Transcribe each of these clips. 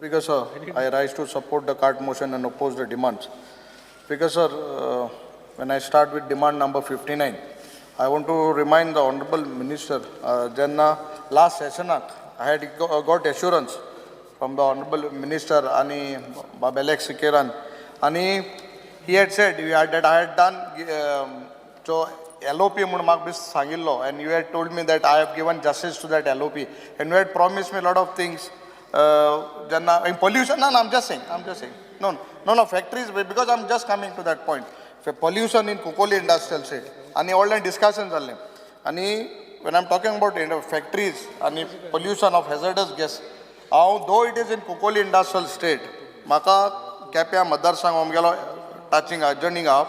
Speaker, sir, I rise to support the cart motion and oppose the demands. Speaker, sir, when I start with demand number 59, I want to remind the Honorable Minister, जेन्ना last sessionaक I had got assurance from the Honorable Minister आनी बाब Alex Sequeiran, आनी he had said you had, that I had done जो LOP म्हूण म्हाका best सांगिल्लो, and you had told me that I have given justice to that LOP, and you had promised me a lot of things. जेन्ना pollution, ना, I'm just saying, I'm just saying, no, no, no, factories, because I'm just coming to that point. Pollution in Cuncolim industrial estate आनी व्हडलें discussion जाल्लें. आनी when I'm talking about factories आनी pollution of hazardous gas, हांव though it is in Cuncolim industrial estate, म्हाका केप्यां मतदारसंघ आमगेलो टचिंग एडजॉयनींग आहा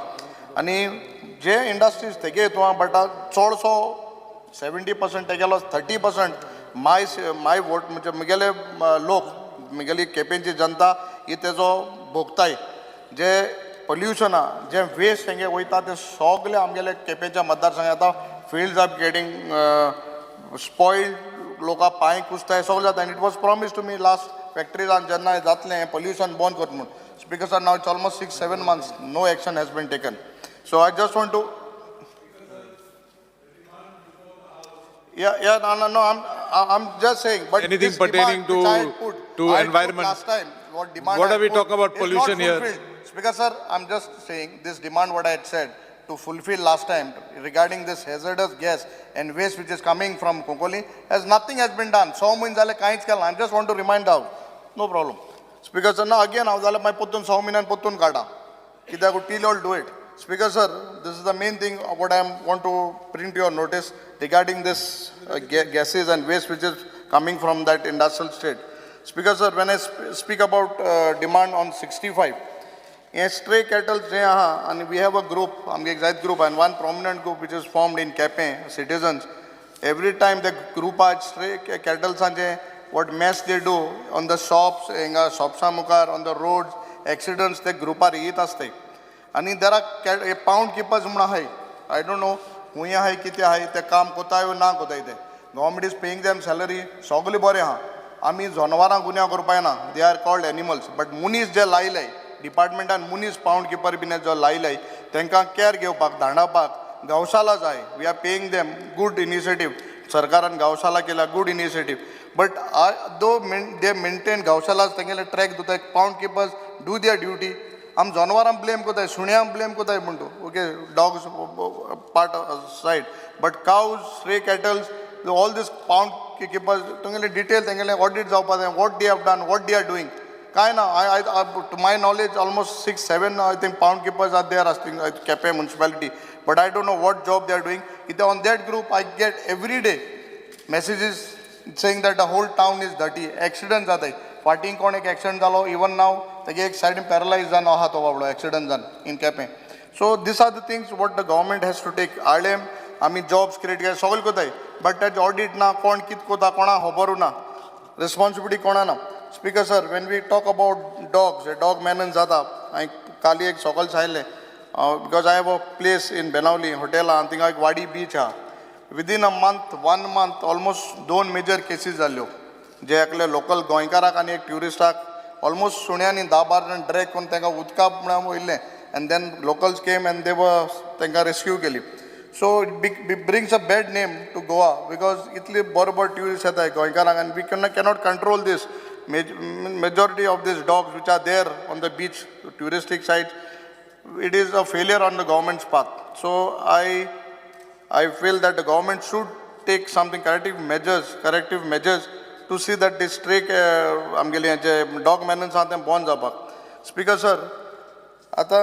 आनी जे इंडस्ट्रीज तेगे हितू आहा, बट चडसो 70% तेगेलो, 30% माय वोट, म्हणजे म्हगेले लोक, म्हगेली केपेंची जनता ही तेजो भोगताय. जे पोल्युशन आहा, जे वेस्ट तेंगे वयता, ते सगळे आमगेले केपेंच्या मतदारसंघात आतां fields are getting spoiled, लोकां पांय कुसताय, सगळें जाता. आनी it was promise to me last फॅक्टरीजान जेन्ना जातलें हें पोल्युशन बंद कर म्हूण. Speaker sir, now it's almost 6-7 months, no action has been taken. So I just want to. Yeah, no, I'm just saying, but Anything this pertaining demand which I had to I had put environment. last time, what demand What I are we put talking about is not pollution here? Fulfilled. Speaker sir, I'm just saying this demand what I had said to fulfill last time regarding this hazardous gas and waste which is coming from Cuncolim, has nothing has been done. स म्हयने जाले, कांयच केलें. I just want to remind out. No problem. Speaker sir, ना again हांव जाल्यार मागीर परतून 6 म्हयन्यान परतून काडा, कित्याक till all do it. Speaker sir, this is the main thing what I want to bring to your notice regarding this gases and waste which is coming from that industrial state. Speaker sir, when I speak about demand on 65, हे stray cattle जे आहा आनी we have a group, आमगे एक जायत group, and one prominent group which is formed in Quepem, citizens, every time the ग्रुपार stray cattlesांचे what mess they do on the shops, हिंगा शॉप्सां मुखार, on the roads, accidents ते ग्रुपार येत आसताय. आनी there are pound keepers म्हूण आहाय, I don't know खूंय आहाय, कितें आहाय, ते काम कोताय वो ना कोताय ते. Government is paying them salary, सगळें बरें आहा. आमी जनावरां गुन्यांव करपा येना, they are called animals, but मनीस जे लायले डिपार्टमेंटान, मनीस पावंड किपर बीन जो लायले, तांकां कॅर घेवपाक, धांवडावपाक गौशाला जाय. We are paying them, good initiative. सरकारान गौशाला केल्या, good initiative, but though they maintain गौशाला, तेंगेले ट्रॅक दवरताय. Pound keepers do their duty. आम जनावरांक ब्लेम कोताय, सुण्यांक ब्लेम कोताय म्हणटा, okay, dogs part side, but cows, stray cattles, all this pound keepers, तेंगेले डिटेल, तेंगेले ऑडिट जावपा जाय, what they have done, what they are doing. काय ना, I to my knowledge almost six seven, I think, pound keepers are there आसती Quepem municipality, but I don't know what job they are doing. कित्याक on that group I get every day messages saying that the whole town is dirty, accident जाताय. फाटीं कोण एक accident जालो, even नाव तेगे एक सायडीन पॅरलायज जावन आहा तो बाबडो एक्सिडंट जावन in Quepem. So these are the things what the government has to take. आळेम आमी जॉब्स क्रिएट केले, सगळें कोताय, बट तेजें ऑडिट ना, कोण कितें कोता कोणाक खबरू ना, रिस्पॉन्सिबिलिटी कोणा ना. Speaker sir, when we talk about dogs, dog menace जाता. हांवें काली एक सकाळ सांगलें, because I have a place in Benaulim, hotel आहा, थिंगा एक वाडी बीच आहा. Within a month, one month, almost दोन मेजर केसीस जाल्ल्यो, जे एकले लोकल गोंयकाराक आनी एक ट्युरिस्टाक ऑलमोस्ट सुण्यांनी 10-12 जाण ड्रॅग करून तांकां उदका म्हळ्यार वयलें, and then locals came and they तांकां रेस्क्यू केली. So it brings a bad name to Goa, because इतले बरे बरे ट्युरिस्ट येताय गोंयकारांक आनी we cannot control this majority of these dogs which are there on the beach, touristic sites. It is a failure on the government's part. So I feel that the government should take something corrective measures to see that this stray आमगेले जे dog मेनन्स आहा तें बंद जावपाक. Speaker sir, आतां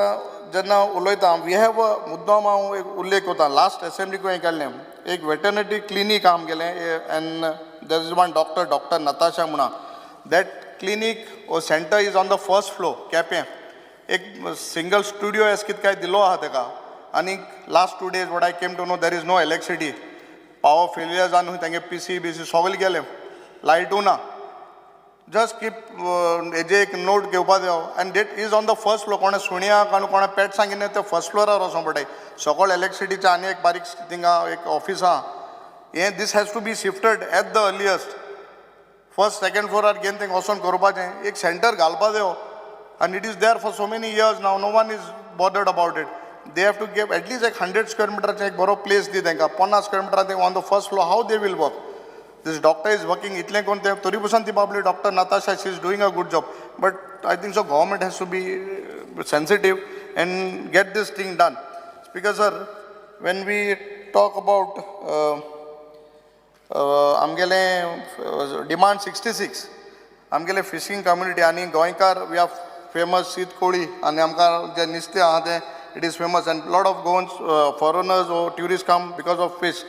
जेन्ना उलयता, we have a मुद्दम हांव एक उल्लेख करता, लास्ट एसेंब्लीक हांवें केल्लें, एक वेटरनरी क्लिनीक आहा आमगेलें, and there is one doctor, Doctor Natasha म्हणा. That clinic or center is on the first floor, Quepem. एक सिंगल स्टुडियो एस कितें काय दिलो आहा तेका. आनी last 2 days, what I came to know, there is no electricity, power failure जावन तेंगे पीसी बीसी सगळें गेलें, लायटू ना. जस्ट कीप हेजे एक नोट घेवपा जायो. And that is on the first floor. कोणा सुण्याक आनी कोणा पेट्सांक कितें ते फर्स्ट फ्लोरार वचों पडटाय. सगळो इलेक्ट्रिसिटीचें आनी एक बारीक थिंगा एक ऑफीस आहा हें. This has to be shifted at the earliest. First second फ्लोरार घेवन तेंका वचोन करपाचें एक सेंटर घालपा जायो आनी it is there for so many years now, no one is bothered about it. They have to give at least एक हंड्रेड स्क्वेअर मिटराचें एक बरो प्लेस दी तांकां. पन्नास स्क्वेअर मिटरां ते on the first floor, how they will work? This doctor is working इतलें करून ते तरी पसून ती Babli doctor Natasha, she is doing a good job, but I think so government has to be sensitive and get this thing done. Speaker sir, when we talk about आमगेलें demand sixty six, आमगेले fishing community आनी गोंयकार, we are famous शीत कोळी आनी आमकां जें नुस्तें आहा तें it is famous and lot of Goans, foreigners or tourist come because of fish.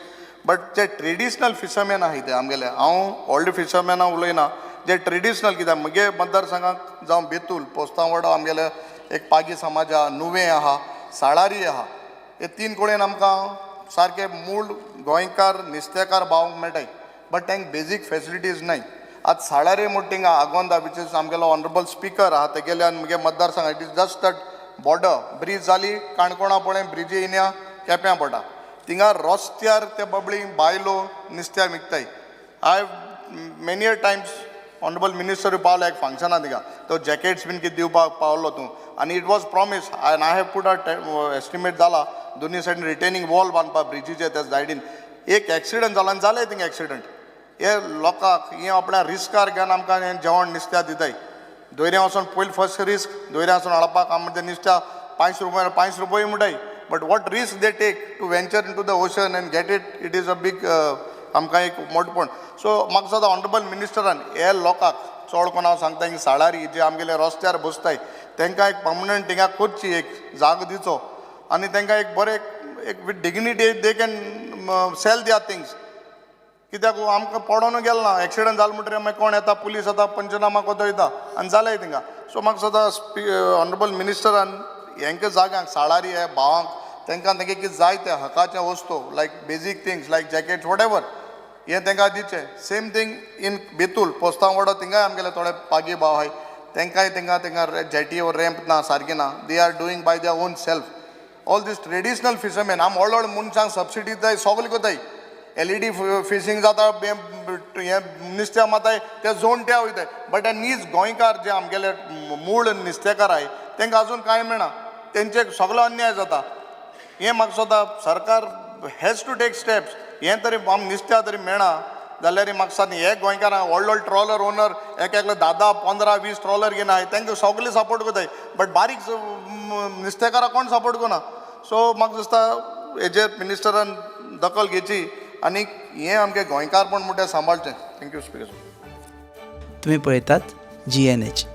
But J traditional fisherman आहाय ते आमगेले, हांव व्हडले फिशरमॅना उलयना, जे ट्रेडिशनल, कित्याक म्हगे मतदारसंघाक जावं बेतूल पोस्तांवाडो आमगेले एक पागी समाज आहा, नुवें आहा, साळारी आहा, हे तीन कडेन आमकां सारके मूळ गोंयकार नुस्तेकार भावंक मेळटाय, बट तांकां बेजीक फेसिलिटीज नाय. आतां साळारी म्हूण थिंगा आगोंदा, which is आमगेलो ऑनरेबल स्पिकर आहा तेगेले आनी म्हगे मतदारसंघ, it is just that border bridge जाली काणकोणा पळय ब्रिजी येयन्या केप्यां पडटा, थिंगा रस्त्यार ते बबळी बायलो नुस्त्या विकताय. I many a times, honourable minister पावलो एक फंक्शना थिंगा, तो जॅकेट्स बीन कितें दिवपाक पावलो तूं आनी it was promise and I have put a estimate जाला दोनी सायडीन रिटेनिंग वॉल बांदपाक ब्रिजीचे त्या सायडीन. एक एक्सिडंट जालो आनी जालें थिंगा एक्सिडंट. हे लोकांक हे आपल्या रिस्कार घेवन आमकां हें जेवण नुस्त्या दिताय. दोऱ्यां वचोन पयलीं फर्स्ट रिस्क दोऱ्यां वचोन हाडपाक आमी तें नुस्त्या पांयश रुपया, पांयश रुपया म्हणटाय, but what risk they take to venture into the ocean and get it, it is a big आमकां एक मोठपण. सो म्हाका दिसता ऑनरेबल मिनिस्टरान हे लोकांक, चड कोण हांव सांगता की साळारी जे आमगेले रस्त्यार बसताय तांकां एक पर्मनंट थिंगा करची, एक जागो दिवचो आनी तांकां एक बरें एक with dignity they can sell their things. कित्याक आमकां पडोन गेल ना, एक्सिडंट जालो म्हणटकीर मागीर कोण येता? पुलीस येता, पंचनामा कोतो वयता आनी जालें थिंगा. सो म्हाका दिसता ऑनरेबल मिनिस्टरान हेंकां जाग्यांक साळारी हे भावांक तांकां तेंगे कितें जाय तें हकाचें वस्तू, like basic things like jacket, whatever, हें तांकां दिवचें. सेम थींग इन बेतूल पोस्तांवाडो, थिंगाय आमगेले थोडे पागी भाव आहाय, तांकांय तांकां तांकां जेटी वो रॅम्प ना, सारकें ना. They are doing by their own self, all this traditional fishermen. आम व्हड व्हड मनशांक सबसिडी दिताय, सगलें करताय, एलईडी फिशींग जाता, हें नुस्त्या माताय ते जोणट्या वयताय, बट नीज गोंयकार जे आमगेले मूळ नुस्तेकार आहाय तांकां अजून कांय मेळना, तेंचे सगलो अन्याय जाता. हें म्हाका दिसता सरकार has to take steps. हें तरी आम नुस्त्या तरी मेळना जाल्यार म्हाका दिसता हे गोंयकारांक व्हड व्हड ट्रॉलर ओनर एक एकलो धा धा 15 20 ट्रॉलर घेवन आहाय, तांकां सगळे सपोर्ट करताय, बट बारीक नुस्तेकाराक कोण सपोर्ट करना. सो म्हाका दिसता हेजेर मिनिस्टरान दखल घेवची आनी हें आमचें गोंयकारपण म्हणटा तें सांबाळचें. Thank you, speaker. तुम्ही पळयतात जीएनएच.